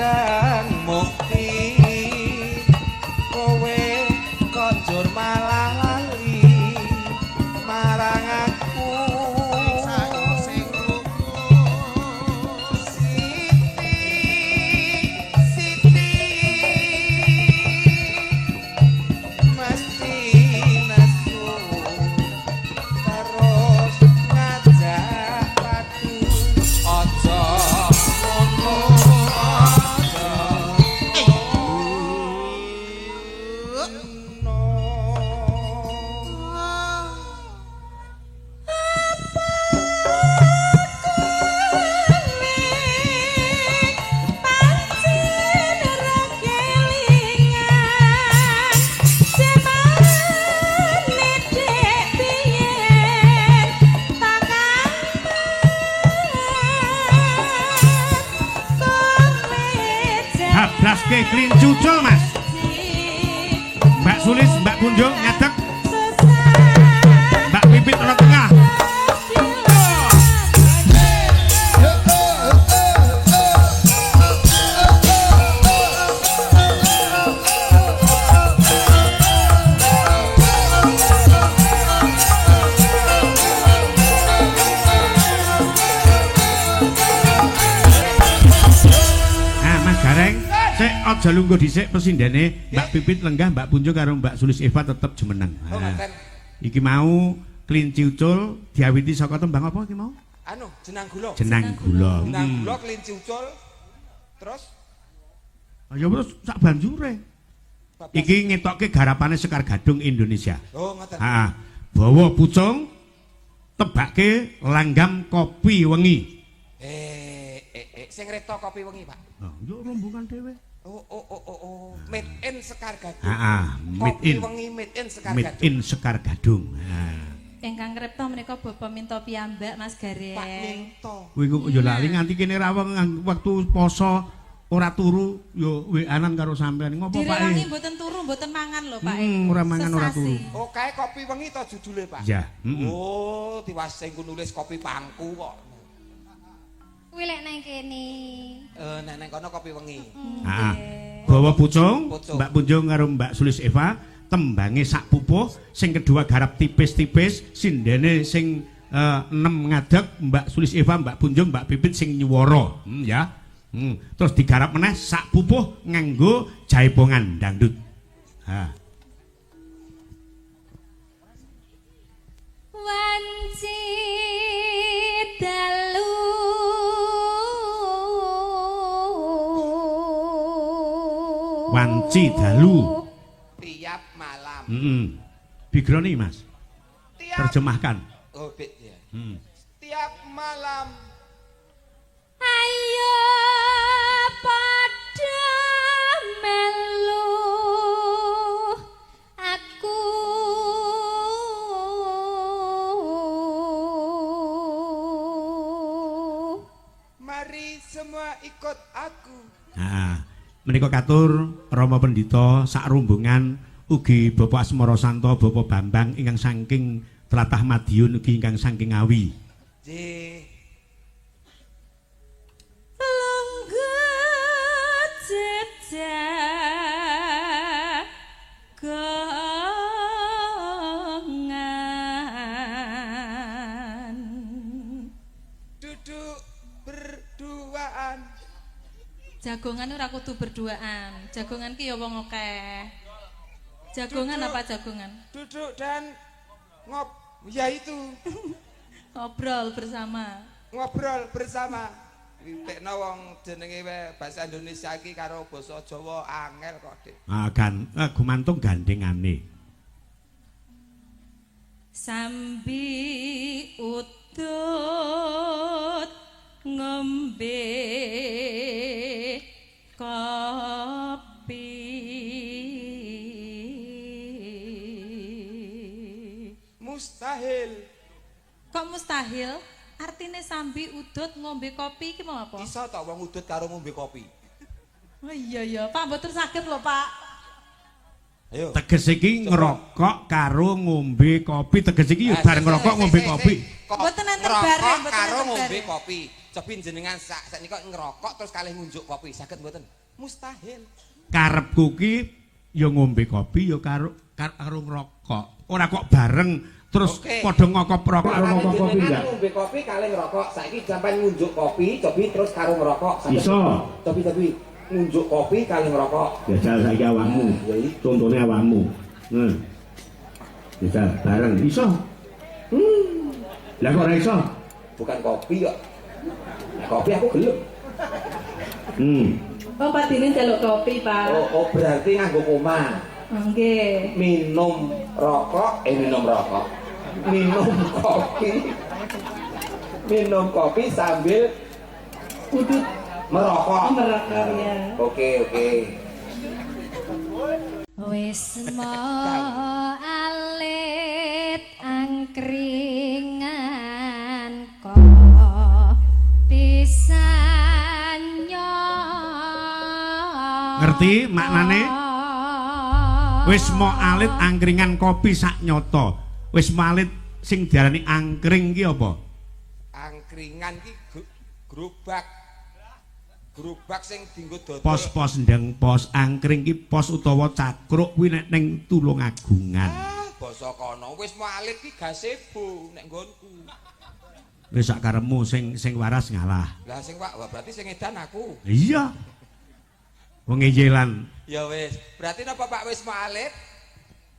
Bareng mukti kowe kok njur malah lali marang aku. Sing krungu. Siti, Siti, mesti nesu terus ngajak padu. Aja ngono, aja ngono. Pancen ora kelingan semane dek biyen tak Bablaske klinci ucul, Mas. Mbak Sulis, Mbak Punjung ngadeg, Mbak Pipit ana tengah. Nah, Mas Gareng, sik aja lungguh dhisik pesindene Mbak Pipit lenggah, Mbak Punjung karo Mbak Sulis Eva tetep jumeneng. Oh, Nah, ngoten. iki mau klinci ucul diawiti saka tembang apa iki mau? Anu, jenang gula. Jenang gula. Jenang gula kelinci ucul. Terus Ayo terus sak banjure. Bablas. Iki ngetokke garapane Sekar Gadung Indonesia. Oh, ngoten. Heeh. Bawa pucung tebake langgam kopi wengi. Eh, eh, eh, sing reto kopi wengi, Pak. Oh, yo rombongan dhewe. Oh, oh, oh, oh, oh. Made in Sekar Gadung. Heeh, made Kopi in. wengi made in Sekar Made Gadung. in Sekar Gadung. Heeh. Ingkang ngripta menika Bapak Minto piyambak Mas Gareng. Pak Minto. Kuwi kok yo lali nganti kene rawang waktu poso ora turu yo WA-an karo sampean. Ngopo Pak? Direwangi mboten turu, mboten mangan lho Pak. Ora mangan, ora Sesasi. turu. Oh, kae kopi wengi to judule, Pak? Ya, heeh. Oh, tiwas sing ku nulis kopi pangku kok. Kuwi lek nang kene. Eh, nek nang kono kopi wengi. Heeh. Bawa pucung, Pucung. Mbak Punjung karo Mbak Sulis Eva, tembange sak pupuh, sing kedua garap tipis-tipis, sindene sing enem ngadeg, Mbak Sulis Eva, Mbak Punjung, Mbak Pipit sing nyuwara. Ya. Terus digarap meneh sak pupuh nganggo jaipongan dangdut. Ha. Wanci dalu. Wanci dalu. Tiap malam. Heeh. Bigroni, Mas. Tiap Terjemahkan. Oh, bit ya. Tiap malam Ayo padha melu aku. Mari semua ikut aku. Nah, menika katur Rama Pendhita sak rombongan ugi Bapak Asmara Santo, Bapak Bambang ingkang saking tlatah Madiun ugi ingkang saking Ngawi. Nggih. Lungguh jejak gongan. Duduk berduaan. Jagongan ora kudu berduaan. Jagongan ki ya wong akeh. Jagongan Duduk. apa jagongan? Duduk dan ngop ya itu Ngobrol bersama. Ngobrol bersama. Tekno wong jenenge wae bahasa Indonesia iki karo basa Jawa angel kok, Dik. Ah, gumantung gandengane. Sambi udut ngombe kopi. Mustahil. Kok mustahil? Artine sambi udut ngombe kopi iki mau apa? Iso tok wong udut karo ngombe kopi. Oh iya ya, Pak mboten saged lho, Pak. Ayo. Teges iki ngerokok karo ngombe kopi. Teges iki ya Eh, bareng ngerokok ngombe kopi. Mboten enten Ngerokok bare, mboten karo enten ngombe bare. kopi. Cobi jenengan sak saknika ngerokok terus kalih ngunjuk kopi, saged mboten? Mustahil. Karepku ki ya ngombe kopi ya karo karo ngrokok. Ora kok bareng terus padha ngokop rokok karo ngokop kopi enggak. Ngombe kopi kalih ngerokok, saiki sampean ngunjuk kopi, cobi terus karo ngerokok. Iso. Cobi ngunjuk kopi kalih ngerokok. Jajal saiki awakmu. Contone awakmu. Nah. Jajal bareng iso. Lah kok ora iso? Bukan kopi kok. Nah, kopi aku gelem. Oh, Pak Dini njaluk kopi, Pak. Oh, berarti nganggo koma. Nggih. Minum rokok, minum rokok. Minum kopi. Minum kopi sambil udut merokok. Merokok ya. Oke, oke. Wis alit angkringan kopi sanyo. Ngerti maknane? Wis mo alit angkringan kopi sak nyoto. Wis mo alit sing diarani angkring ki apa? Angkringan ki gerobak. Gerobak sing dienggo dodol. Pos-pos ndeng pos angkring ki pos utawa cakruk kuwi nek ning Tulungagungan. Ah, basa kono wis mo alit ki gazebo nek nggonku. Wis sak karepmu sing sing waras ngalah. Lah sing wak berarti sing edan aku. Iya. Wong ngejelan. Ya wis, berarti napa Pak wis mo alit?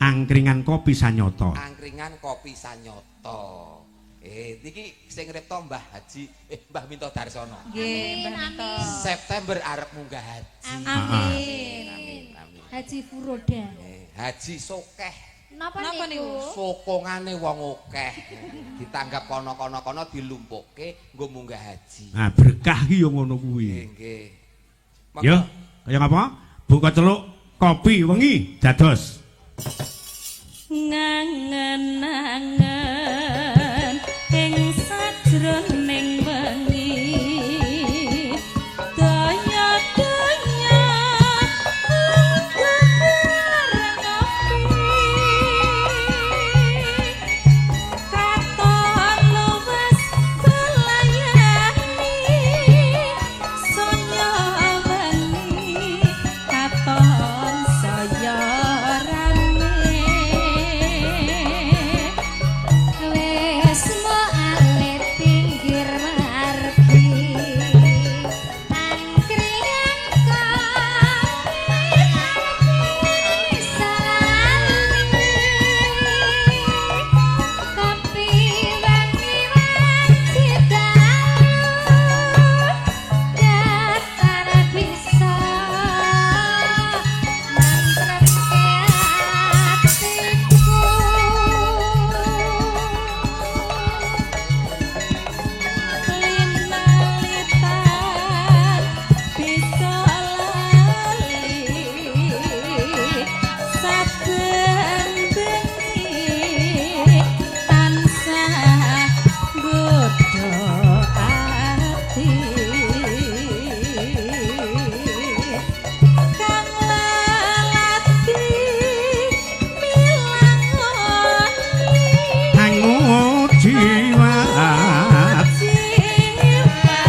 Angkringan kopi sanyoto. Angkringan kopi sanyoto. Niki sing ngripta Mbah Haji, Mbah Minto Darsono. Nggih, Mbah Minto. September arep munggah haji. Amin. Amin, amin. Haji Furoda. Haji Sokeh. Napa niku? Sokongane wong akeh. Ditanggap kono-kono-kono dilumpukke nggo munggah haji. Nah, berkah ki yo ngono kuwi. Nggih, nggih. Yo, kaya ngapa? Buka celuk kopi wengi dados. Ngangen-angen ing sajroning wengi daya-daya bareng ngopi katon luwes belayani sonya wengi katon saya rame. Wis mo alit pinggir margi angkringan kopi salali kopi wangi wajib dalu datar bisa mantremke atiku. Linalitan bisa lali saben bengi tansah nggodha ati kang lalati milangoni Hangu jiwa jiwa.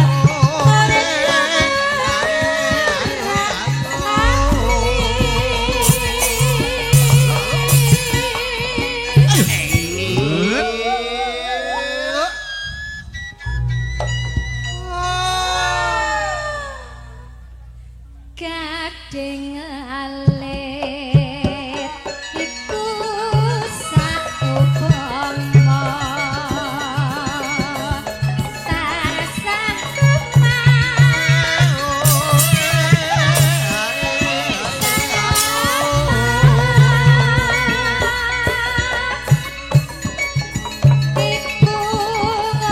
Gading alit iku saupama tansah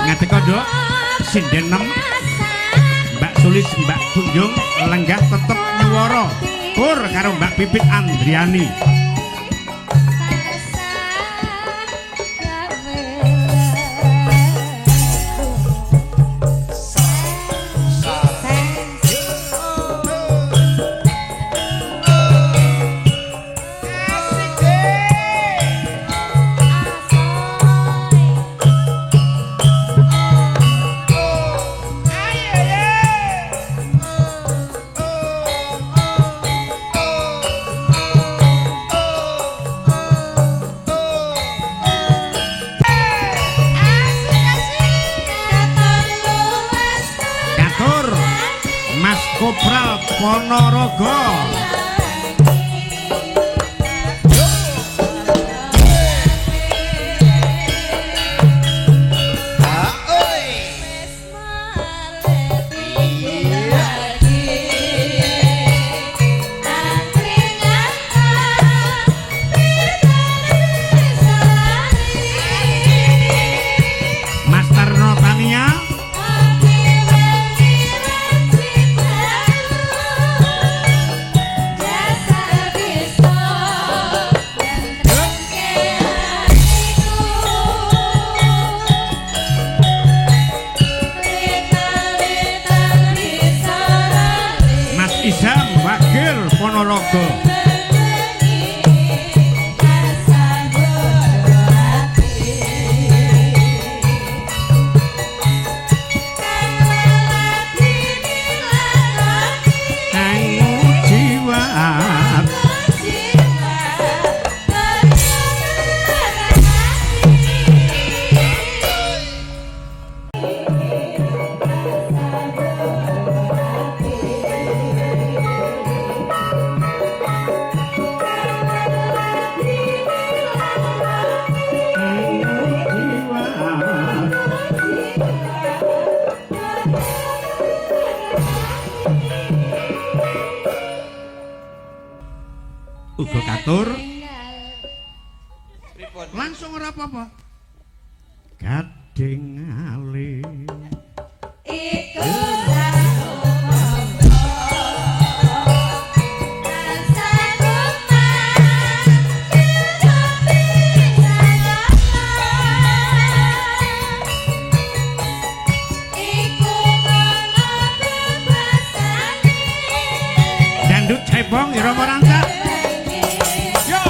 Ngateka, Nduk. Sinden 6 Mbak Sulis, Mbak Tunjung lenggah tetep nyuwara kur karo Mbak Pipit Andriani. Asik deh. Festival Ponorogo. Mas Tarno Tania, Mas Izam Wakil Ponorogo. Kanggo jiwa uga katur Pripun? langsung ora apa-apa. Gading alit Dandut cebong irama rancak. Yo.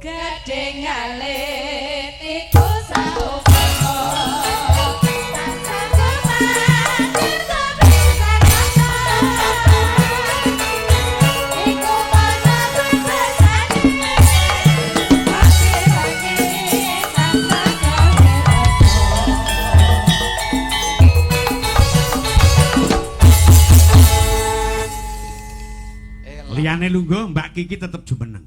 Gading alit iku saupama tansah tirta bisa kata iku ana bebasane wangi-wangi tansah kaya. Liyane lungguh Mbak Kiki tetep jumeneng.